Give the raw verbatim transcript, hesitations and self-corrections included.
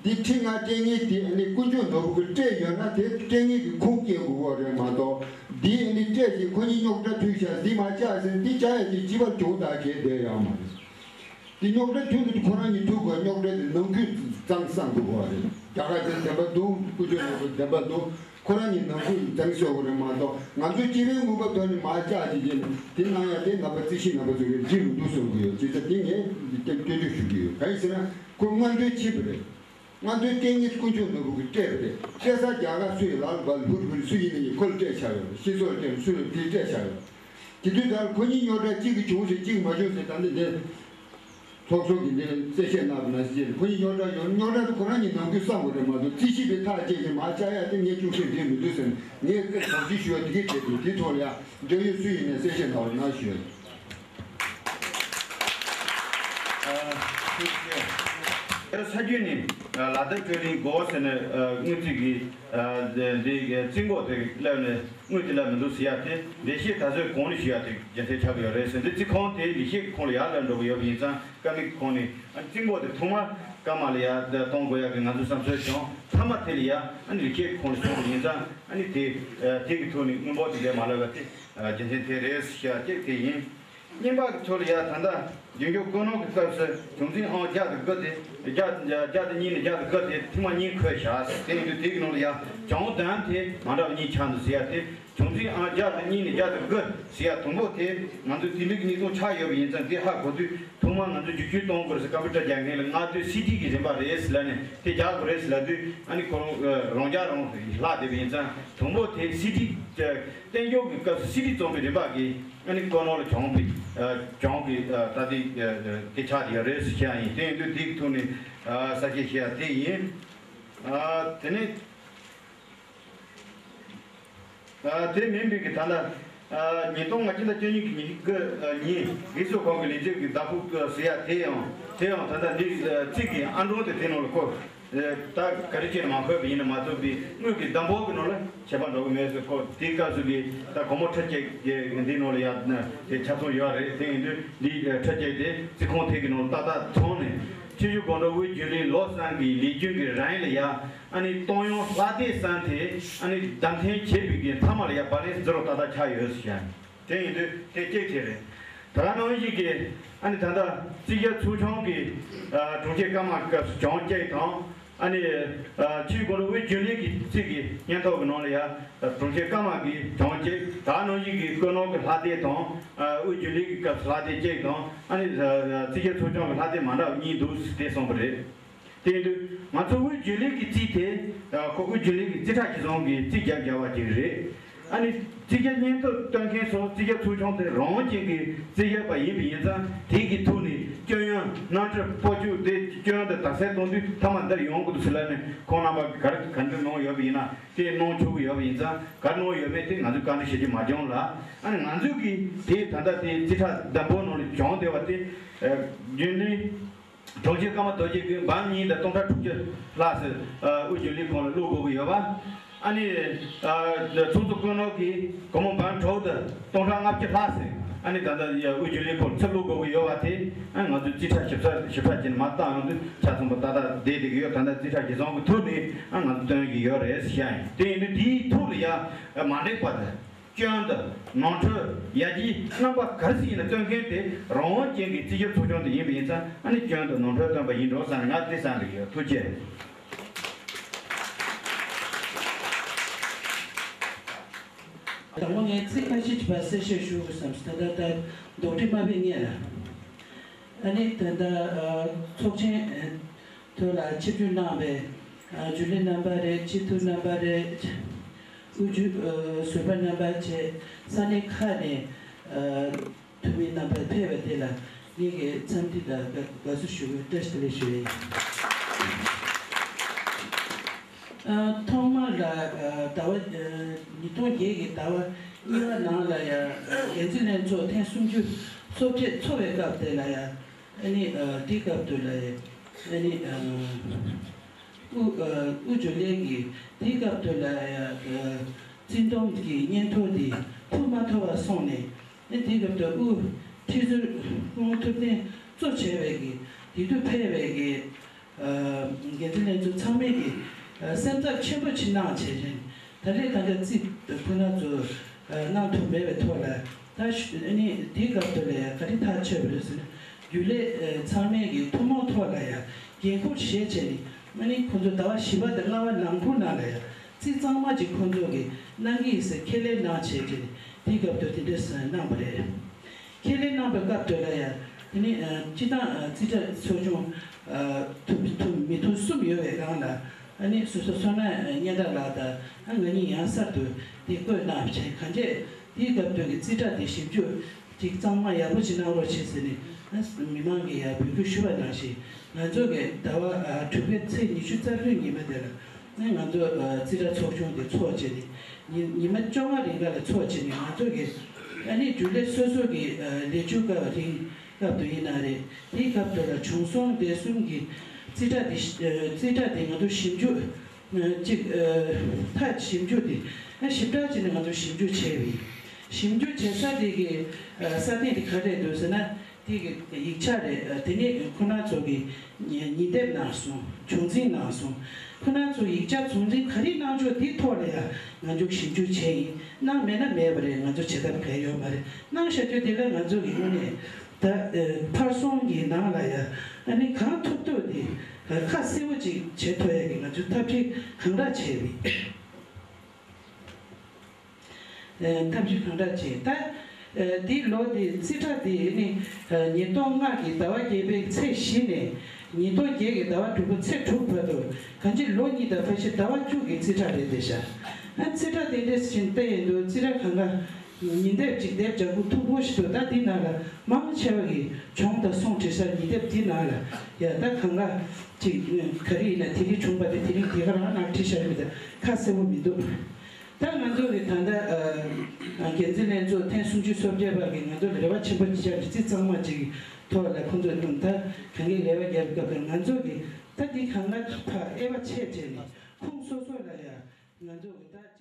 འདི་ཁྲི་ལྔ་སྤྲད་མཁན་དེ་ཨ་ནི་དཀོན་མཆོག་ནོར་བུ་གིས་སྤྲད་ཡོད་ན་དེ་སྤྲད་མཁན་གྱི་ཁུངས་སྐྱེལ་དགོས་པ་རེད་མ་གཏོགས། འདི་ཨ་ནི་སྤྲད་ཅིག་ཁོ་གཉིས་རྙོག་དྲ་མཐུད་ཤག་འདི་མ་བཅག་ཟེར་འདི་བཅག་ཡ་དེ་བྱིས་པ་གྱོང་ཐག་གས་བསྡད་ཡོད་མ་རེད། དེ་རྙོག་དྲ་མཐུད་འདི་ཁོ་རང་གཉིས་མཐུད་དགོས། རྙོག་དྲ་དེ་ནང་ཁུལ་གཙང་སང་དགོས་པ་རེད། རྒྱ་གར་དེ་བདེན་པ་འདུག་དཀོན་མཆོག་ནོར་བུ་བདེན་པ་འདུག་ཁོ་རང་གཉིས་ནང་ཁུལ་གཙང་ཤོར་བ་རེད་མ་གཏོགས། ང་ཚོ་སྤྱི་པའི་ངོས་པ་ཐོག་ནས་མ་བཅག་ཅིག་བྱས་ནས་དེ་གནང་ཡ་དེ་ནང་པ་རྩིས་ཞིབ་རྣམ་པ་ཚོ་གིས་འགྲིག་མི་འདུག་བསམ་གྱི་ཡོད། བྱས་ཙང་དེ་ངས་སྐྱོན་བརྗོད་ཞུ་གི་ཡོད། གང་ཡིན་ཟེར་ན་ཁོ་སྔོན་འགྲོའི་ཕྱིན་པ་རེད། སྔོན་འགྲོའི་སྤྲད་མཁན་དཀོན་མཆོག་ནོར་བུ་གིས་སྤྲད་པ་རེད། སྤྲད་ས་རྒྱ་གར་སུ་ཡི་ལག་ལ་བབས་ལྷུར་ཕུལ་སུ་ཡིན་ནའི་ཁོ་ལ་སྤྲད་བཞག་ཡོད་རེད། སྤྱི་ཚོགས་སྤྲད་སུ་ལ་དེ་སྤྲད་བཞག་ཡོད་རེད། དེ་དུས་ད་ཁོ་གཉིས་རྙོག་དྲ་གཅིག་གིས་བྱུང་ཟེར་གཅིག་གིས་མ་བྱུང་ཟེར་ད་ནི་འདི། ཚོགས་གཙོ་གིས་འདི་ལ་གསལ་བཤད་གནང་བ་ནང་བཞིན་ཁོ་གཉིས་རྙོག་དྲ་ཡོད། རྙོག་དྲ་དེ་ཁོ་རང་གཉིས་ནང་ཁུལ་བསམ་དགོས་རེད་མ་གཏོགས་རྩིས་ཞིབ་པའི་ཐག་བཅད་ཀྱི་མ་བཅག་ཡ་དེ་ངས་ཅུང་ཟད་འགྲིག་མི་འདུག་ཟེར་ནས་ངས་སྐད་དོགས་གཅོད་ཞུ་བ་དེ་གས་བྱས་འདུག་དེ་ཐོག་ལ་ཡ་འབྲེལ་ཡོད་སུ་ཡིན་ནས་གསལ་བཤད་གནང་རོགས་གནང་ཞུ་ཡ། ཨ། ཐུགས་རྗེ་ཆེ། ས་རྒྱུས་ནི་ལ་དྭགས་ཀྲོའུ་རིན་གོ་ཟེར་ནས་དངུལ་རྩིས་ཀྱི་འདི་རྩིས་འགོ་དེ་སླེབས་ནས། དངུལ་དེ་ལ་མི་འདུག་ཟེར་ཡ་དེ་ལས་བྱེད་ད་གཟོད་གོང་ནས་ཞུ་ཡ་དེ་རྒྱུ་མཚན་ཆགས་ཀྱི་ཡོད་རེད་ཟེར། འདི་རྩིས་ཁང་དེ་ལས་བྱེད་ཀྱི་ཁོངས་ལ་ཡར་སླེབས་འགྲོ་གི་ཡོད་པ་ཡིན་ཙང་། ཀ་མི་གི་ཁོངས་ནས་ཨ་ནི་རྩིས་འགོ་དེ་ཐོག་མར་ཀ་མ་ལ་ཡར་གཏོང་དགོས་ཡ་གི་ང་ཚོའི་བསམ་ཚུལ་བྱུང་། མཐའ་མ་དེ་ལ་ཡ་ཨ་ནི་ལས་བྱེད་ཀྱི་ཁོངས་ལ་སོང་བ་ཡིན་ཙང་། ཨ་ནི་དེ་དེ་གི་ཐོག་ནས་དངུལ་འབོར་དེ་འདྲ་མ་ལབ་པ་དེ་རྒྱུ་མཚན་དེ་རེད་ཟེར་ཡ་གཅིག་དེ་ཡིན། རྙིང་པ་གི་ཐོག་ལ་ཡ་ད་ལྟ་རྒྱུན་སྐྱོང་བཀོད་གནང་གི་སྐབས་སུ་བྱུང་འཛིན་ཨང་བརྒྱ་དང་དགུ་དེ། བརྒྱ་བརྒྱ་དང་གཉིས་ནས་བརྒྱ་དང་དགུ་དེ་ཐེངས་མ་གཉིས་འཁོད་བཞག་དེ་ཡིན་དུས་དེ་གི་ནང་ལ་ཡ་བྱུང་དོན་དེ་མ་འདྲ་བ་གཉིས་ཆགས་འདུག་ཟེར་ཡ་དེ། བྱུང་འཛིན་ཨང་བརྒྱ་དང་གཉིས་ནས་བརྒྱ་དང་དགུ་ཟེར་ཡ་དང་པོ་དེ་ང་ཚོས་དེ་འདྲའི་གི་གནས་སྟངས་ཆགས་ཡོད་པ་ཡིན་ཙང་། དེ་ཧ་གོ་དུས་ཐོག་མར་ང་ཚོས་བསྒྱུར་བཅོས་གཏོང་དགོས་རེད་ཟེར་ཀམ་པུ་ཊར་རྒྱག་མཁན་ལ་མངགས་དུས་སི་ཌི་གི་རིམ་པ་རེད་ཟེར་ལབ་ནས་དེ་རྒྱག་དགོས་རེད་ཟེར་ལབ་དུས། ཨ་ནི་ཁོ་རང་རང་རྐྱ་རང་ལྷག་བསྡད་པ་ཡིན་ཙང་། དང་པོ་དེ་སི་ཌི་གཏན་འཇགས་ཀྱི་སྐབས་སུ་སི་ཌི་བཙོང་བའི་རིམ་པ་གིས་ཨ་ནི་ཀོ་ནོར་ལ་གྱོང་པའི་གྱོང་གི་ད་ལྟའི་དེ་ཆགས་ཡོད་རེད་ཟེར་བཤད་ཡིན། དེ་ཡིན་དུས་དེའི་ཐོག་ནས་གསལ་བཤད་བྱེད་ཡ་དེ་ཡིན། དེ་ནས་དེ་མིན་པའི་གི་ད་ལྟ་ཉིས་སྟོང་ལྔ་སྤྱི་ཟླ་བཅུ་གཉིས་ཀྱི་ཉི་ཤུ་དགུ་ཉིན་སྒེར་གསོ་ཁང་གི་ལས་བྱེད་ཀྱི་བདག་པོ་ཟེར་ཡ་དེ་ཡང་དེ་ཡང་ད་ལྟ་འདི་རྩིས་ཀྱི་ཨང་གྲངས་དེ་དེ་ནང་ལ་བཀོད། ད་ག་རེ་བྱས་ནས་མ་འཁོད་པ་ཡིན་ན་མ་གཏོགས་པའི་དངུལ་གྱི་བདག་འབོར་གྱི་ནང་ལ་ཁྱད་པར་འགྲོ་གི་མེད་ཟེར་གོ། དེའི་སྐབས་སུ་གི་ད་སྒོར་མོ་ཁྲི་གཅིག་གི་འདིའི་ནང་ལ་ཡ་དེ་ཆ་ཚང་ཡོད་རེད། དེ་ཡིན་དུས་འདི་ཁྲི་གཅིག་དེ་རྩིས་ཁང་དེ་གི་ནང་ལ་ཏག་ཏག་ཚང་ནས་ཆུ་བཞི་སྒང་དྲུག་དབུས་རྒྱུན་ལས་ལོ་གསུམ་གི་ལས་རྒྱུན་གྱི་རིང་ལ་ཡ་ཨ་ནི་གཏོང་ཡོང་ལྷག་དེ་གསུམ་དེ་ཨ་ནི་བདམས་ཐོན་བྱས་པའི་གི་མཐའ་མ་ལ་ཡ་བ་ལན་ཛི་རོ་ཏག་ཏག་ཆགས་ཡོད་ཟེར་བཤད། དེ་ཡིན་དུས་དེ་གཅིག་དེ་རེད། ད་ག་ནང་བཞིན་གྱི་ཨ་ནི་ད་ལྟ་རྩིས་རྒྱག་ཚོགས་ཆུང་གི་ཨ་དྲུང་ཆེ་ཀརྨ་སྐབས་སུ་གྱོང་གཅིག་དང་། ཨ་ནི་ཨ་ཆུ་བཞི་སྒང་དྲུག་དབུས་རྒྱུན་ལས་ཀྱི་རྩིས་ཀྱི་སྙན་ཐོ་གི་ནང་ལ་ཡ་དྲུང་ཆེ་ཀརྨ་གིས་གྱོང་གཅིག་ད་ག་ནང་བཞིན་གྱི་ཀོ་ནོར་གྱི་ལྷག་དེབ་དང་། ཨ་དབུས་རྒྱུན་ལས་ཀྱི་སྐབས་སུ་ལྷག་དེབ་གཅིག་དང་། ཨ་ནི་ཨ་རྩིས་རྒྱག་ཚོགས་ཆུང་གི་ལྷག་དེབ་མ་འདྲ་བ་གཉིས་འདུག་ཟེར་དེ་གསུངས་པ་རེད། དེ་ཡིན་དུས་ང་ཚོ་དབུས་རྒྱུན་ལས་ཀྱི་རྩིས་དེ་ཁོ་དབུས་རྒྱུན་ལས་ཀྱི་རྩིས་ཁྲ་གཞིར་བཟུང་གི་རྩིས་རྒྱག་རྒྱག་པ་ཅིག་རེད། ཨ་ནི་རྩིས་རྒྱག་སྙན་ཐོ་སྟོན་མཁན་སོགས་རྩིས་རྒྱག་ཚོགས་ཆུང་དེ་རང་དབང་ཅན་གྱི་རྩིས་རྒྱག་པ་ཡིན་པ་ཡིན་ཙང་། དེ་གི་ཐོག་ནས་སྐྱོན་ཡོན་སྣ་ཁྲིད་སྤོ་བཅུག་དེ་སྐྱོན་ཡོན་དེ་དག་སེལ་གཏོང་དུས་མཐའ་མ་འདིར་ཡོང་དགོས་འདུག་ཟེར་ལབ་ནས་ཁོང་རྣམ་པ་ག་རེ་ག་འདྲ་གནང་ཡོད་པ་ཡིན་ན་དེ་གནང་ཆོག་གི་ཡོད་པ་ཡིན་ཙང་། ག་རེ་གནང་ཡོད་མེད་དེ་ང་ཚོས་བཀའ་འདྲི་ཞུ་རྒྱུ་མ་བྱུང་ལ། ཨ་ནི་ང་ཚོས་ཀྱི་དེ་ད་ལྟ་དེ་རྩིས་ཁྲ་བདམས་པོ་ནང་ལ་བྱུང་བསྡད་པ་དེ་རྒྱུན་ལས། དྲུང་ཆེ་ཀརྨ་རྡོ་རྗེ་གིས་འབུམ་གཉིས་དང་སྟོང་ཕྲག་དྲུག་ཅུ་ལྷག་ཙམ་དབུས་རྒྱུན་ལས་ཁང་ལ་བླུག་དགོས་ཀྱི་ཡོད་པ། ཨ་ནི་ཚོགས་གཙོ་ཀུན་སློང་གིས་སྒོར་མོ་འབུམ་དྲུག་དང་སྟོང་ཕྲག་ལྔ་བཅུ་ལྷག་ཙམ་ཨ་ནི་ད་ལྟ་དབུས་རྒྱུན་ལས་ཁང་ལ་ཚུར་བླུག་དགོས་ཀྱི་ཡོད་པ་དེ། ཨ་ང་ཚོས་རྩིས་ཁྲ་ཞིབ་ཚགས་ཞིབ་ཚགས་བྱས་ནས་མར་བཏང་ཡོང་དུས་ཆ་ཚང་པོ་ཏག་ཏག་བསྡད་བསྡད་ཀྱི་ཡོད། ད་ལྟ་རྩིས་ཁྲ་གཞིར་བཟུང་གི་ཐོག་ནས་ཨ་ང་ཚོས་སྟོན་གྱི་ཡོད་རེད་ཟེར་བཤད་ཡིན། དེ་ཡིན་དུས་དེའི་ཐོག་ལ་ཡང་མ་འགྲིག་པ་དང་། སྐྱོན་དང་ནོར་འཁྲུལ་ཡར་རྒྱས་རྣམ་པ་ག་རེ་ཞིག་ཡིན་ན་སྟོན་མཁན་དེ་རང་དབང་ཅན་གྱི་རྩིས་ཞིབ་ཚོགས་ཆུང་དེ་ཡིན་པ་ཡིན་ཙང་། ཨ་ནི་སྐྱོན་དང་ནོར་འཁྲུལ་སྟོན་པ་ཡིན་འགྲོ་བསམ་ནས་ང་དེ་བསམ་གྱི་ཡོད། ཐུགས་རྗེ་ཆེ། དང་པོ་ངས་ཚིག་ཁ་ཤས་ཅིག་ཕར་གསལ་བཤད་ཞུ་དགོས་བསམ་སོང་། ད་ལྟ་ད་ཌོག་ཊར་མ་ཕེབས་སྔོན་ལ། ཨ་ནི་ད་ལྟ་ཚོགས་ཆེན་ཐོག་ལ་ཆིབས་བསྒྱུར་གནང་བའི་རྒྱུན་ལས་རྣམ་པ་རེད། སྤྱི་འཐུས་རྣམ་པ་རེད། དབུས་རྒྱུན་ཟུར་པ་རྣམ་པ་བཅས་ས་གནས་ཁག་ནས་འཐུས་མི་རྣམ་པ་ཕེབས་པ་དེ་ལ་ངེད་ཀྱི་འཚམས་འདྲི་དང་དགའ་བསུ་ཞུ་དགོས། བཀྲ་ཤིས་བདེ་ལེགས་ཞུ་ཡ་ཡིན། ཐོག་མར་ལ་ཟླ་བ་ཉིས་སྟོང་བརྒྱད་ཀྱི་ཟླ་བ་གཉིས་པ་ནང་ལ་ཡང་འགན་འཛིན་ལྷན་ཚོགས་ཐེངས་སུམ་ཅུ་ཚོགས་ཆེན་ཚོགས་པའི་སྐབས་དེ་ལ་ཡང་ཨ་ནི་དེའི་སྐབས་དུ་ལ་ཡང་ཨ་ནི་དབུ་དབུ་འབྱོར་ལས་ཀྱི་དེའི་སྐབས་དུ་ལ་ཡང་བརྩི་འདུམ་གྱི་སྙན་ཐོ་དེ་ཐོབ་མ་ཐོབ་པ་སོང་ནས། ཨ་ནི་དེའི་སྐབས་དུ་དབུ་ཁྲི་ཟུར་དབུ་ཐུབ་བསྟན་གཙོ་བྱས་པའི་གི་དེ་དུས་ཕེབས་པའི་གི་འགན་འཛིན་ལྷན་ཚོགས་ཚང་མས་ཀྱི་སེམས་འཚབ་ཆེན་པོ་ཅིག་གནང་བྱས་རིང་ད་ལས་ད་ལྟ་རྩིས་ཁོ་ན་ཚོ་གནང་ཐུབ་མེད་པའི་ཐོག་ལ་ད་ཨ་ནི་དེའི་སྐབས་དུ་ལ་ཡང་ག་རེ་ཐག་ཆོད་པ་རེད་ཟེར་ན་རྒྱུན་ལས་ཚང་མས་ཀྱི་ཐུན་མོང་ཐོག་ལ་ཡང་འགན་འཁུར་བཞེས་བྱས་ནས་ཨ་ནི་ཁོ་ཚོ་ཟླ་བ་བཞི་པ་དང་ལྔ་པ་ནང་ཁུལ་ནང་ལ་ཡང་རྩིས་གཙང་མ་ཅིག་ཁོ་ཚོ་གིས་གནང་གི་ཡིན་ཟེར་ཁས་ལེན་གནང་བྱས་བྱས་ནས་དེའི་སྐབས་དུ་དེ་འདྲ་གནང་པ་རེད། ཁས་ལེན་གནང་པའི་སྐབས་དེ་ལ་ཡང་དེ་ནི་སྤྱི་བཏང་རྩིས་ཁྲ་ཚོགས་ཆུང་ཐུབ་ཐུབ་མི་ཐུབ་གསུམ་ཡོད་པའི་སྒང་ལ་ཨ་ནི་སོ་སོ་བསོད་ནམས་སྙན་གྲགས་ལགས་དང་ང་གཉིས་ཡང་གསར་དུ་དེ་བསྐོས་གནང་བྱས་གང་བྱས་དེའི་སྐབས་དེ་གི་རྩིས་ཁྲ་དེ་ཞིབ་འཇུག་ཅིག་གཙང་མ་ཡག་པོ་ཅིག་གནང་རོགས་བྱེད་ཟེར་ནས་མི་མང་གིས་ཡང་འབོད་སྐུལ་ཞུ་བ་ནང་བཞིན་ང་ཚོ་གི་ཟླ་བ་དྲུག་པའི་ཚེས་ཉི་ཤུ་རྩ་བདུན་ཉི་མ་དེ་ལ། ནས་ང་ཚོ་རྩིས་ཁྲ་ཚོགས་ཆུང་དེ་ཚོགས་བྱས་ནས་ཉི་ཉི་མ་བཅོ་ལྔ་རིང་ག་ལ་ཚོགས་བྱས་ནས་ང་ཚོ་གི་ཨ་ནི་རྒྱུན་ལས་སོ་སོ་གི་ལས་བྱེད་སྐབས་རིང་སྐབས་དུ་ཡིན་ན་རེད་དེའི་སྐབས་དུ་ལ་བྱུང་སོང་བདེ་སྲུང་གི་རྩིས་ཁྲ་དེ་རྩིས་ཁྲ་དེ་ང་ཚོ་ཞིབ་འཇུག་གཅིག་མཐའ་ཞིབ་འཇུག་དེ་ཞིབ་ཕྲ་བྱས་ནས་ང་ཚོ་ཞིབ་འཇུག་བྱས་པའི་ཞིབ་འཇུག་བྱེད་ས་དེ་གི་ས་སྟེང་དེ་ག་རེ་རེད་འདུག་ཟེར་ན། དེ་གི་ཡིག་ཆ་རེད། དེ་ནས་ཁོ་ན་ཚོ་གི་ཉིན་དེབ་ནང་སོང་། བྱུང་འཛིན་ནང་སོང་། ཁོ་ན་ཚོ་ཡིག་ཆ་བྱུང་འཛིན་ག་རེ་གནང་ཆོག་དེའི་ཐོག་ལ་ཡང་ང་ཚོ་ཞིབ་འཇུག་བྱས་ཡིན། གནང་མེད་ན་མེད་པ་རེད། ང་ཚོ་བྱེད་ཐབས་གང་ཡོད་མ་རེད། གནང་བཞག་རྒྱུ་དེ་ལ་ང་ཚོ་གི་ངོས་ནས་ད་ཕར་སོང་གི་ནང་ལ་ཡང་ཨ་ནི་གང་ཐུབ་ཐུབ་དེ་ཁ་གསལ་པོ་ཅིག་བྱེད་ཐུབ་ཡ་གི་ང་ཚོ་ཐབས་ཤེས་གང་དྲག་བྱས་པས། ཐབས་ཤེས་གང་དྲག་བྱས། ད་འདི་ལོ་འདི་རྩིས་ཁྲ་འདི་ནི་ཉིས་སྟོང་ལྔ་གི་ཟླ་བ་བརྒྱད་པའི་ཚེས་བཞི་ནས་ཉིས་སྟོང་བརྒྱད་ཀྱི་ཟླ་བ་དྲུག་པ་ཚེས་དྲུག་བར་དུ་གང་ཅི་ལོ་གཉིས་དང་ཕལ་ཆེར་ཟླ་བ་བཅུ་གི་རྩིས་ཁྲ་རེད་དེ་ཤག་ཨ་རྩིས་ཁྲ་དེ་འདྲས་ཤིག་བལྟས་ཡོང་དུས་རྩིས་ཁྲ་གང་ག་ཉིན་དེབ་ཅིག་དེབ་ལྗང་ཁུ་མཐུག་པོ་ཞིག་འདུག་ད་འདི་ནང་ལ་མང་ཆེ་བ་གི་གྱོང་དང་སོང་བྲིས་ས་ཉིན་དེབ་འདི་ནང་ལ་ཡ་ད་གང་ག་ཅིག་ག་རེ་ཡིན་ན་དེ་རིང་བྱུང་བ་དེ་དེ་རིང་དེ་ག་རང་ནང་བྲིས་བཞག་ཡོད་པ་དེ་ཁ་གསལ་པོ་མི་འདུག་ད་ང་ཚོ་གི་ད་ལྟ་འགན་འཛིན་ལྷན་ཚོགས་ཐེངས་སུམ་ཅུ་སོ་བརྒྱད་པ་གི་ང་ཚོ་ལ་རེ་བ་ཆེན་པོ་ཅིག་བྱས་རྩིས་གཙང་མ་ཅིག་གི་ཐོག་ལ་ཁོང་ཚོ་ད་གང་གི་རེ་བ་རྒྱབ་སྐབས་ལ་ང་ཚོ་གི་ད་འདི་གང་ལ་ཕ་དབྱེ་བ་ཕྱེ་བྱས་ནས་ཁོངས་སོ་སོ་ལ་ཡ་ང་ཚོ་གི་ད་